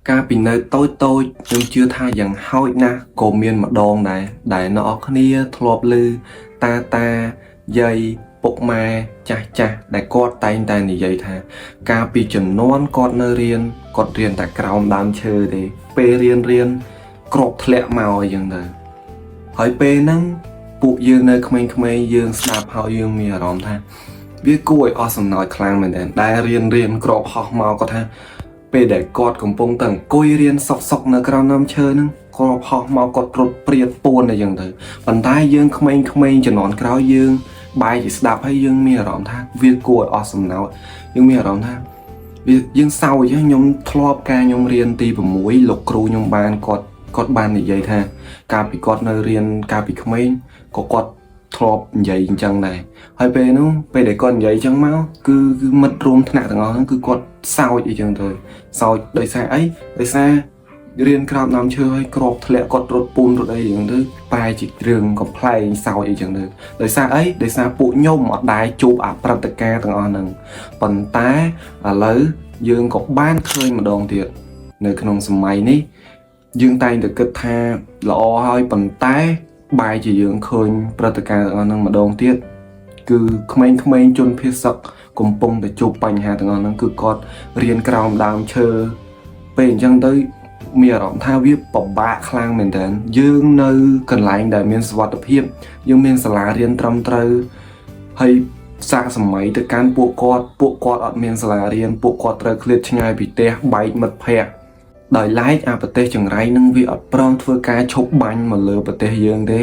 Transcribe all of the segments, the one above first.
កាលពីនៅតូចតូចខ្ញុំជឿថាយ៉ាងហោចណាស់ក៏មានម្ដងដែរដែលអ្នកនរគ្នាធ្លាប់ឮតាតាយាយពុកម៉ែចាស់ចាស់ដែលគាត់តែងតែនិយាយថា កាលពីជំនាន់គាត់នៅរៀនគាត់រៀនតែក្រោមដើមឈើទេពេលរៀនរៀនគ្រាប់ធ្លាក់មកអីចឹងទៅហើយពេលហ្នឹងពួកយើងនៅក្មេងៗយើងស្ដាប់ហើយយើងមានអារម្មណ៍ថា វាគួរឲ្យអស់សំណើចខ្លាំងមែនទែនដែលរៀនរៀនគ្រាប់ហោះមកគាត់ថា ពេលដែលគាត់កំពុងតែអង្គុយរៀនសុកសុកនៅក្រោមដើមឈើហ្នឹងគ្រាប់ហោះមកគាត់រត់ព្រាតពួនអីចឹងទៅប៉ុន្តែយើងក្មេងៗជំនាន់ក្រោយយើងបែរជាស្ដាប់ហើយយើងមានអារម្មណ៍ថាវាគួរឲ្យអស់សំណើចយើងមានអារម្មណ៍ថាវាយើងសោចខ្ញុំធ្លាប់ការខ្ញុំរៀនទី6លោកគ្រូខ្ញុំបានគាត់គាត់បាននិយាយថា កាលពីគាត់នៅរៀនកាលពីក្មេងក៏គាត់ធ្លាប់និយាយអញ្ចឹងដែរហើយពេលនោះពេលដែលគាត់និយាយអញ្ចឹងមកគឺគឺមិត្តរួមថ្នាក់ទាំងអស់ហ្នឹងគឺគាត់សោចអីចឹងទៅសោចដោយសារអីដោយសាររៀនក្រោមដើមឈើហើយគ្រាប់ធ្លាក់គាត់រត់ពូនរត់អីចឹងទៅប្រែជារឿងកំប្លែងសោចអីចឹងទៅដោយសារអីដោយសារពួកខ្ញុំអត់ដែលជួបអាព្រឹត្តិការណ៍ទាំងអស់ហ្នឹងប៉ុន្តែឥឡូវយើងក៏បានឃើញម្ដងទៀតនៅក្នុងសម័យនេះ យើងតែងតែគិតថាល្អហើយប៉ុន្តែបែរជាយើងឃើញព្រឹត្តិការណ៍ទាំងអស់ហ្នឹងម្ដងទៀតគឺក្មេងៗជនភៀសសឹកកំពុងតែជួបបញ្ហាទាំងអស់ហ្នឹងគឺគាត់រៀនក្រោមដើមឈើពេលអញ្ចឹងទៅមានអារម្មណ៍ថាវាពិបាកខ្លាំងមែនតើយើងនៅកន្លែងដែលមានសុវត្ថិភាពយើងមានសាលារៀនត្រឹមត្រូវហើយសាកសម័យទៅកាន់ពួកគាត់ពួកគាត់អត់មានសាលារៀនពួកគាត់ត្រូវឃ្លាតឆ្ងាយពីផ្ទះបែកមិត្តភ័ក្តិ ដោយឡែកអាប្រទេសចង្រៃនឹងវាអត់ព្រមធ្វើការឈប់បាញ់មកលើប្រទេសយើងទេ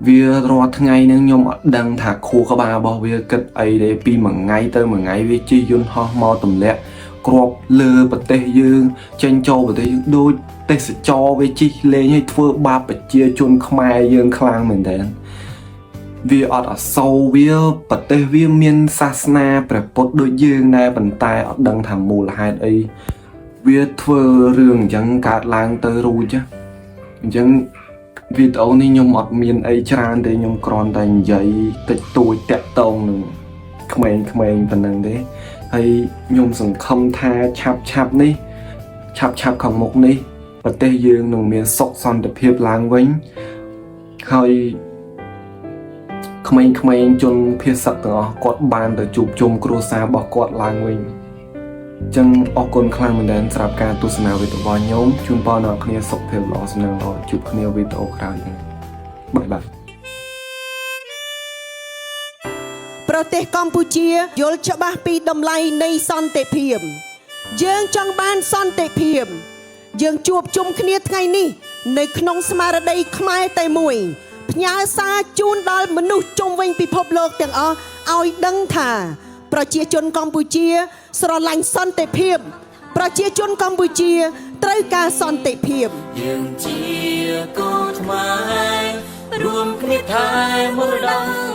វារាល់ថ្ងៃហ្នឹងខ្ញុំអត់ដឹងថាខួរក្បាលរបស់វាគិតអីទេពីមួយថ្ងៃទៅមួយថ្ងៃវាជិះយន្តហោះមកទម្លាក់គ្រាប់លើប្រទេសយើងចេញចូលប្រទេសយើងដូចទេសចរវាជិះលេងឲ្យធ្វើបាបប្រជាជនខ្មែរយើងខ្លាំងមែនតើវាអត់អសូរវាប្រទេសវាមានសាសនាព្រះពុទ្ធដូចយើងដែរប៉ុន្តែអត់ដឹងថាមូលហេតុអី វាធ្វើរឿងអញ្ចឹងកើតឡើងទៅរួចណាអញ្ចឹងវីដេអូនេះខ្ញុំអត់មានអីច្រើនទេខ្ញុំគ្រាន់តែនិយាយតិចតួចតាក់តងនឹងក្មេងៗប៉ុណ្ណឹងទេហើយខ្ញុំសង្ឃឹមថាឆាប់ឆាប់នេះឆាប់ឆាប់ខាងមុខនេះប្រទេសយើងនឹងមានសុខសន្តិភាពឡើងវិញហើយក្មេងៗជនភៀសសឹកទាំងអស់គាត់បានទៅជួបជុំគ្រួសាររបស់គាត់ឡើងវិញ ចឹងអរគុណខ្លាំងមែនទែនសម្រាប់ការទស្សនាវីដេអូរបស់ខ្ញុំជូនពរអ្នកគ្នាសុខភាពល្អសំណាងល្អជួបគ្នាវីដេអូក្រោយទៀត bye bye. ប្រទេសកម្ពុជាយល់ច្បាស់ពីតម្លៃនៃសន្តិភាព យើងចង់បានសន្តិភាព យើងជួបជុំគ្នាថ្ងៃនេះ នៅក្នុងស្មារតីខ្មែរតែមួយផ្ញើសារជូនដល់មនុស្សជុំវិញពិភពលោកទាំងអស់ឲ្យដឹងថា ប្រជាជនកម្ពុជា ស្រឡាញ់សន្តិភាព ប្រជាជនកម្ពុជាត្រូវការសន្តិភាព យើងជាកូនខ្មែររួមគ្នាថែមរតក